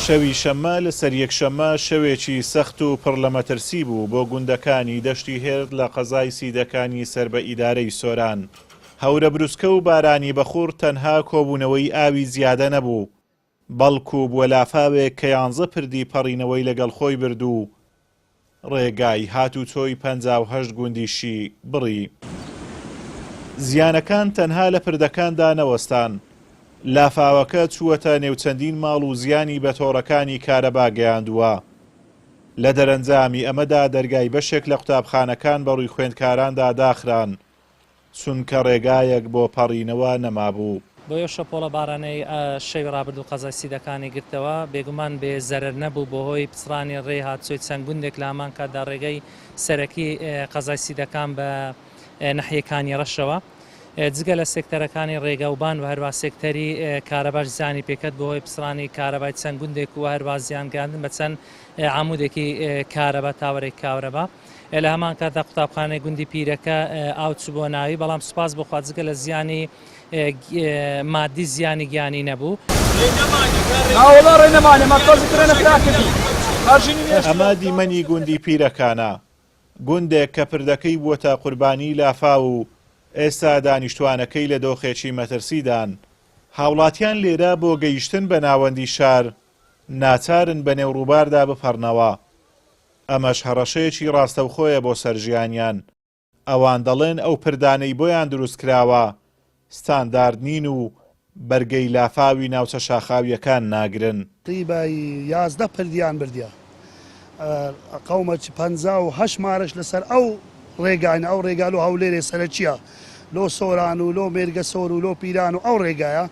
شەوی شەممە لەسەر یەکشەممە شەوێکی سەخت و پڕ لە مەترسی بوو بۆ گوندەکانی دەشتی هێرت لە قەزای سیدەکانی سەر بە ئیدارەی سۆران. هەورە بروسکە و بارانی بەخوڕ تەنها کۆبوونەوەی ئاوی زیادە نەبوو، بەڵکو بووە لافاوێک کە یانزە پردی پەڕینەوەی لەگەڵ خۆی برد و ڕێگای هاتوچۆی 58 گوندیشی بڕی. زیانەکان تەنها لە پردەکاندا نەوەستان، لافاوەکە چووەتە نێو چەندین ماڵ و زیانی بە تۆڕەکانی کارەبا گەیاندووە. لە دەرەنجامی ئەمەدا دەرگای بەشێک لە قوتابخانەکان بەڕووی خوێندکاراندا داخران، چونکە ڕێگایەک بۆ پەڕینەوە نەمابوو. بۆیە شەپۆڵە بارانەی شەوی ڕابردوو قەزای سیدەکانی گرتەوە، بێگومان بێ زەرەر نەبوو بەهۆی پچڕانی ڕێی هاتچۆی چەند گوندێک لە هەمان کاتدا ڕێگەی سەرەکی قەزای سیدەکان بە نەحیەی کانیەڕەشەوە جگە لە سێکتەرەکانی ڕێگاوبان و هەروا سێکتەری کارەباش زیانی پێکەت بەهۆی پچڕانی کارەبای چەند گوندێک و هەروا زیان گەیاندن بە چەند عامودێکی کارەبا تاوەرێکی کارەبا. لە هەمان کاتدا قوتابخانەی گوندی پیرەکە ئاو چووبووە ناوی، بەڵام سوپاس بۆ خوا جگە لە زیانی مادی زیانی گیانی نەبوو. ئەمە دیمەنی گوندی پیرەکانە، گوندێک کە پردەکەی بووەتە قوربانیی لافاو و ئێستا دانیشتووانەکەی لە دۆخێکی مەترسیدان. هاوڵاتیان لێرە بۆ گەیشتن بە ناوەندی شار ناچارن بەنێو ڕووباردا بپەڕنەوە. ئەمەش هەڕەشەیەکی ڕاستەوخۆیە بۆ سەر ژیانیان. ئەوان دەڵێن ئەو پردانەی بۆیان دروستکراوە ستاندارد نین و بەرگەی لافاوی ناوچە شاخاوییەکان ناگرن. تقریبا 11 پردیان بردیە قەومە 58 مارەش لەسەر ئەو ڕێگاینە ئەو ڕێگا لۆ هەولێرێ سەرەکیە لۆ سۆران و لۆ مێرگەسۆر و لۆ پیران و ئەو ڕێگایە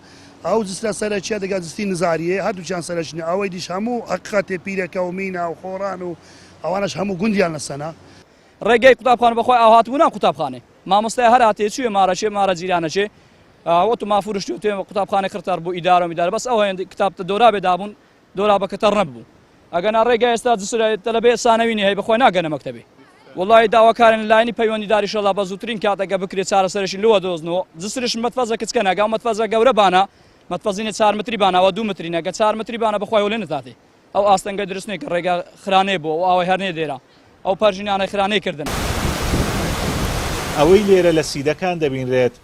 ئەو جسرە سەرەکیە دەگا جسری نزاریە هەردووکیان سەرەکینە ئەوەی دیش هەموو حەقیقەتێ پیرەکە و مینا و خۆڕان و ئەوانەش هەموو گوندیان لەسەنە. ڕێگەی قوتابخانە بەخوای ئاو هاتبوو ناو قوتابخانێ مامۆستای هەر هاتێ چوێ مارە چێ مارە جیرانە چێ وەتو مافورشتێ توێ قوتابخانە قرتار بوو ئیدارە میدارە بەس ئەو هێند کتاب دۆرابێ دابوون دۆرابەکە تەڕ نەببوو ئەگەنا ڕێگا ئێستا جسرە تەلەبەیە سانەوی نیە هەی بەخوای ناگەنە مەکتەبێ وەڵاهی داواکارین لە لایەنی پەیوەندیدار ئیشەڵا بە زووترین کات ئەگە بکرێت چارەسەرێکی لوە دۆزنەوە جسرش مەتفەزە کچکە نەگا مەتفەزە گەورە بانە مەتفەزینە چار متری بانە ئەوە دوو متری نەگە چار متری بانە بەخوای هۆلێ نەتاتێ ئەو ئاستەنگە درست نیە کە ڕێگا خرانێ بۆ ئەو ئاوای هەر نێ دێرا ئەو پەرژینانە خرانێ کردن. ئەوەی لێرە لە سیدەکان دەبینرێت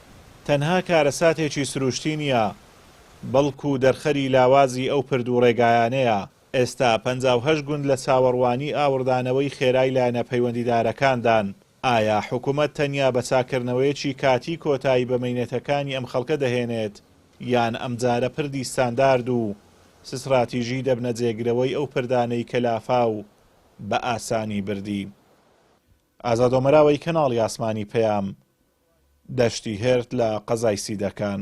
تەنها کارەساتێکی سروشتی نییە، بەڵکو دەرخەری لاوازی ئەو پرد و ڕێگایانەیە. ئێستا 58 گوند لە چاوەڕوانی ئاوڕدانەوەی خێرای لایەنە پەیوەندیدارەکاندان. ئایا حکومەت تەنیا بە چاککردنەوەیەکی کاتی کۆتایی بە مەینەتەکانی ئەم خەڵکە دەهێنێت، یان ئەمجارە پردی ستاندارد و ستراتیژی دەبنە جێگرەوەی ئەو پردانەی کە لافاو بە ئاسانی بردی؟ ئازاد ئۆمەراوەی کەناڵی ئاسمانی پەیام، دەشتی هێرت لە قەزای سیدەکان.